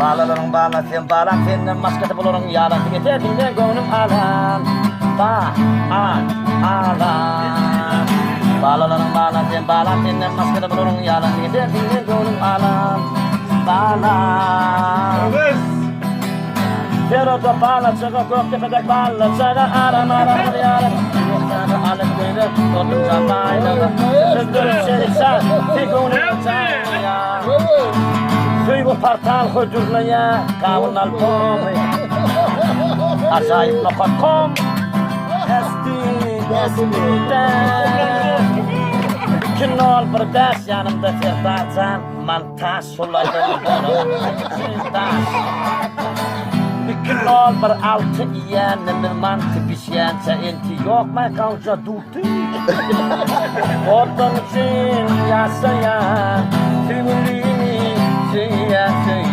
Balalaryň balasy sen balam senden başgasy bularyň ýalasy beter diňle göwnüm alan ba a alan Balalaryň balasy sen balam senden başgasy bularyň ýalasy beter diňle göwnüm alan balam Feroza balaçaga Gökdepedek balaçaga aram aram bolýaryn Ýogsada alyp göýber Dostumjan baýlygy Sözlerim şerikjan Sen göwnüme jaýlaýar Söýgi portal hödürleýär Gawun albomy Ajaýyp nokat kom SD SD 2 0 1 5 ýanymda Serdarjan Montaž Şol aýdanyň bolar. Daş. Iki nol bir alty iýenimiz manty bişýänçä enti ýokmaý gawja duty. Watan üçin ýaşaýan söýgülimi söýýän söýýän.